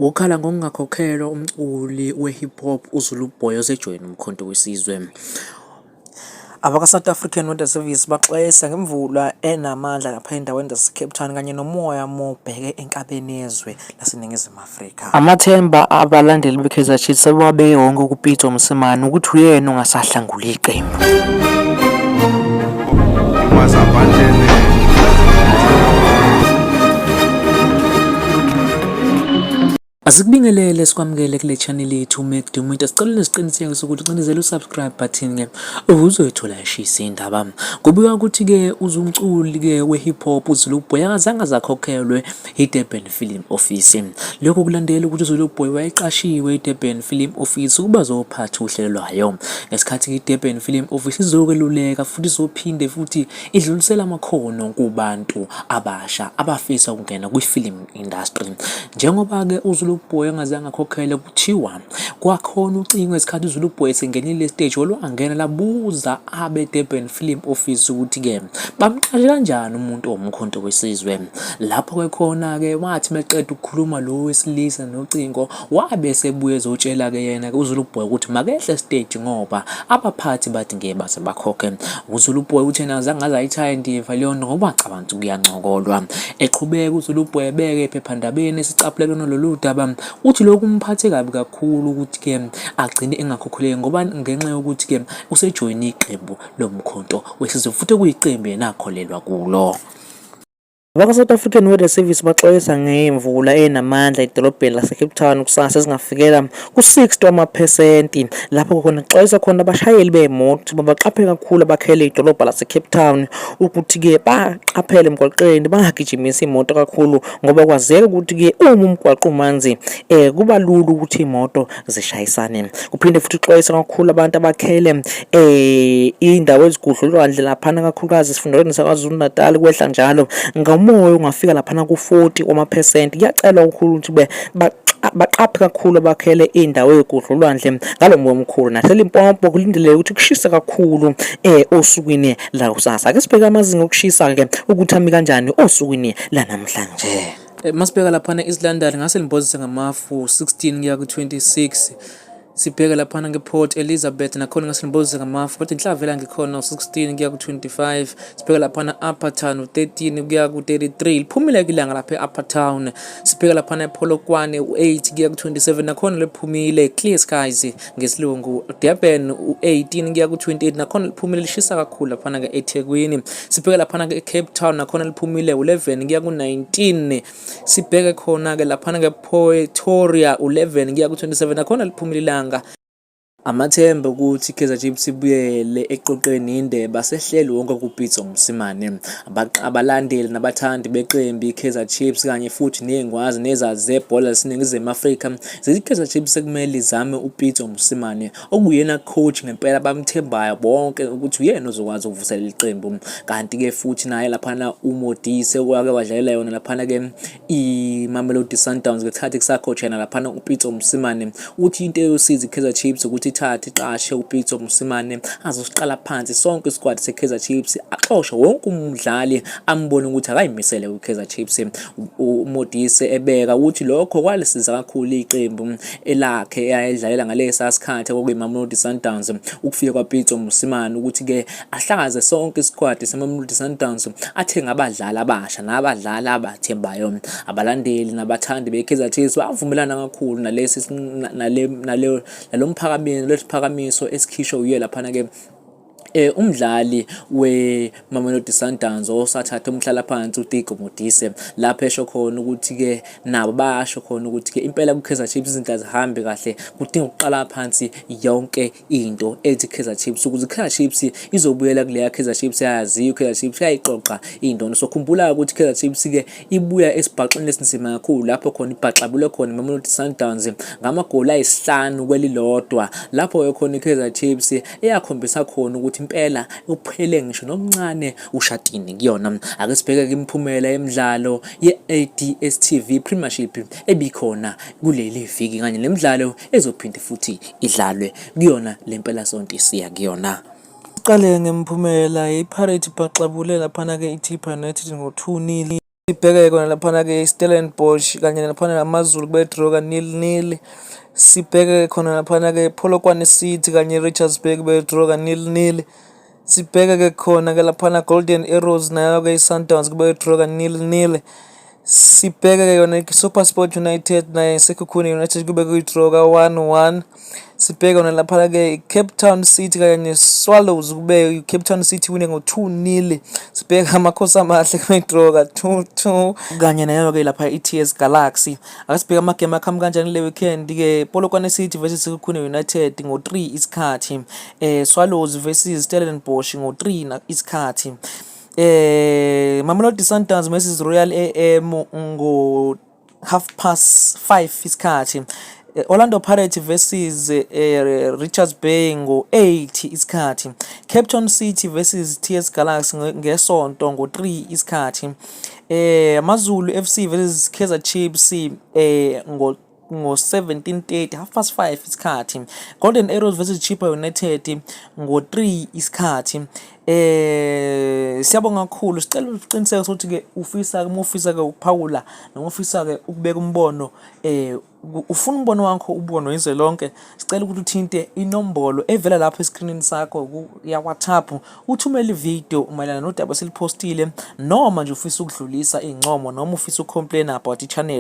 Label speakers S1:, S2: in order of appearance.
S1: Ukhala ngokungakhokhelwa umculi we-hip hop uZulu Boy osejoyine uMkhonto weSizwe.
S2: Abaka-South African Weather Service baxwayisa ngemvula enamandla lapha endaweni zase-Cape Town kanye nomoya mubheke enkabeni yezwe laseNingizimu Afrika.
S1: Amathemba abalandeli beKaizer Chiefs sebewabeke wonke kuPitso Mosimane ukuthi uyena ongasahlangula iqembu. Asikubingelele sikwamukele kule channel yethu uMac Dumita. Sicela nesiqiniseko sokuthi ucinezele usubscribe button ke uzoyithola ishisa indaba. Kubikwa ukuthi ke uzumculi ke we-hip hop uZulu Boy akazange azakhokhelwe iDurban Film Office. Lokhu kulandela ukuthi uZulu Boy wayeqashiwe iDurban Film Office ukuba azophatha uhlelo lwayo. Ngesikhathi iDurban Film Office izokweluleka futhi izophinde futhi idlulisele amakhono kubantu abasha abafisa ukungena kwi-film industry. Njengoba-ke uZulu Boy engazange akhokhele kuthiwa kwakhona ucingo ngesikhathi uZulu Boy esengenile esiteji olwangena labuza abe-Durban Film Office ukuthi-ke bamqashe kanjani umuntu owumkhonto wesizwe. Lapho-ke khona-ke wathi meqeda ukukhuluma lo wesilisa nocingo wabe esebuye ezotshela-ke yena-ke uZulu Boy ukuthi makehle esiteji ngoba abaphathi bathi ngeke baze bakhokhe. UZulu Boy uthe azange aze ayithaye ndiva leyo nto ngoba wacabanga ukuthi kuyancokolwa. Eqhubeka uZulu Boy ebeke ephephandabeni esicaphule kulona lolu daba uthi lokhu kumphathe kabi kakhulu ukuthi-ke agcine engakhokheleki ngoba ngenxa yokuthi-ke usejoyine iqembu lomkhonto wesizwe futhi okuyiqembu yena akholelwa kulo.
S2: Abakwa-South African Weather Service baxwayisa ngemvula enamandla edolobheni lase-Cape Town kusasa ezingafikela ku-60 wamaphesenti lapho khona kuxwayiswa khona abashayeli bey'moto ukuthi baqaphele kakhulu abakhele idolobha lase-Cape Town ukuthi-ke baqaphele emgwaqeni bangagijimisi iy'moto kakhulu ngoba kwazeka ukuthi-ke uma umgwaqo umanzi um kuba lula ukuthi iy'moto zishayisane. Kuphinde futhi kuxwayiswe kakhulu abantu abakhele indawo ezigudla ulwandle laphana kakhulukazi esifundazweni saKwaZulu-Natal kwehla njalo ngomoya ungafika laphana ku-40 wamaphesenti. Kuyacelwa kakhulu ukuthi baqaphe kakhulu abakhele indawo ey'gudla ulwandle ngalo moya omkhulu. NaseLimpopo kulindeleke ukuthi kushise kakhulu osukwini lakusasa. Ake sibheke amazinga okushisa-ke ukuthi ami kanjani osukwini lanamhlanje.
S1: Masibheka laphana East London ngase limbozise ngamafu 16 kuya ku-26. Sibheke laphana nge-Port Elizabeth nakhona ngase limbozise ngamafu kodwa inhlavela ngikhona u-16 kuya ku-25. Sibheke laphana Upper Town u-13 kuya ku-33. Liphumile ke ilanga lapha e-Upper Town. Sibheke laphana ePolokwane u-8 kuya ku-27 nakhona liphumile clear skies ngesilungu. Durban u-18 kuya ku-28 nakhona liphumile lishisa kakhulu laphana ke eThekwini. Sibheke laphana ke eCape Town nakhona liphumile u-11 kuya ku-19. Sibheke khona ke laphana ke Pretoria u-11 kuya ku-27 nakhona liphumile ilanga. Amathemba okuthi iKaizer Chiefs ibuyele eqoqeni indebe asehleli wonke kuPitso Mosimane. Abalandeli nabathandi beqembu iKaizer Chiefs kanye futhi nezingwazi nezazi zebhola laseNingizimu Afrika zithi iKaizer Chiefs sekumele izame uPitso Mosimane okuyena coach ngempela abamthembayo bonke ukuthi uyena ozokwazi ukuvuselela iqembu. Kanti-ke futhi naye laphana uModise wake wadlalela yona laphana-ke iMamelodi Sundowns ngesikhathi kusacoach yena laphana uPitso Mosimane uthi into eyosiza iKaizer Chiefs ukuthi ithathe iqashe uPitso Mosimane azosiqala phansi sonke isikwadi seKaizer Chiefs axoshe wonke umdlali ambone ukuthi akayimisele kwiKaizer Chiefs. UModise ebeka ukuthi lokho kwalisiza kakhulu iqembu elakhe eyayidlalela ngalesa sikhathi okwakuyiMamelodi Sundowns ukufika kwaPitso Mosimane ukuthi-ke ahlakaze sonke isikwadi seMamelodi Sundowns athenge abadlali abasha nabadlali abathembayo. Abalandeli nabathandi beKaizer Chiefs bavumelana kakhulu nalesi nale nale nalomphakamiso lesiphakamiso esikhishwe uye laphana ke umdlali we-Mamelodi Sundowns osathatha umhlalaphansi uTeko Modise lapho esho khona ukuthi-ke nabo basho khona ukuthi-ke impela ku-Kaizer Chiefs izinto azihambi kahle kudinga ukuqala phansi yonke into ethi Kaizer Chiefs ukuze iKaizer Chiefs izobuyela kuleya Kaizer Chiefs eyaziyo iKaizer Chiefs yayixoxa indondo. So khumbula ukuthi iKaizer Chiefs ke ibuya esibhaxeni esinzima kakhulu lapho khona ibhaxabule khona iMamelodi Sundowns ngamagoli ayisihlanu kwelilodwa lapho ke khona iKaizer Chiefs eyakhombisa khona ukuthi impela uphele ngisho nomncane ushatini kuyona. Ake sibheke imiphumela yemidlalo ye-DStv Premiership ebikhona kuleli viki kanye nemidlalo ezophinde futhi idlalwe kuyona le mpelasonto esiya kuyona.
S2: Siqale ngemiphumela, iPirates ibhaxabule laphana-ke iChippa United ngo-2-0.
S1: Sibheke kona laphana-ke i-Stellenbosch kanye laphana naMaZulu kube draw ka-0-0. Sibheke khona laphana-ke Polokwane City kanye Richards Bay kube draw ka-0-0. Sibheke-ke khona-ke laphana Golden Arrows nayo-ke i-Sundowns kube draw ka-0-0. Sibheke-ke yona i-SuperSport United naye Sekhukhune United kube kuyi-draw ka-1-1. Sibheke yona laphana-ke i-Cape Town City kanye ne-Swallows kube i-Cape Town City wine ngo-2-0. Sibheke Amakhosi Amahle kube i-draw ka-2-2 kanye nayo-ke lapha i-TS Galaxy. Ake sibheke amagemu aqhamuka kanjani kule weekend-ke. Polokwane City versus Sekhukhune United ngo-3 isikhathi. Swallows versus Stellenbosch ngo-3 isikhathi. Mamelodi Sundowns versus Royal AM ngo 5:30 isikhathi. Orlando Pirates versus Richards Bay ngo-8 isikhathi. Cape Town City versus TS Galaxy ngesonto ngo-3 isikhathi. AmaZulu FC versus Kaizer Chiefs ngo ngo-17:30, 5:30 isikhathi. Golden Arrows versus Chippa United ngo-3 isikhathi. Siyabonga kakhulu, sicela uqiniseke ukuthi ke ufisa uma ufisa ke ukuphawula noma ufisa ke ukubeka umbono, ufuna umbono wakho ubonwe izwe lonke, sicela ukuthi uthinte inombolo evela lapho eskrinini sakho ya WhatsApp, uthumele ividiyo mayelana nodaba esiliphostile, noma nje ufisa ukudlulisa iy'ncomo, noma ufisa uku-complain about i-channel.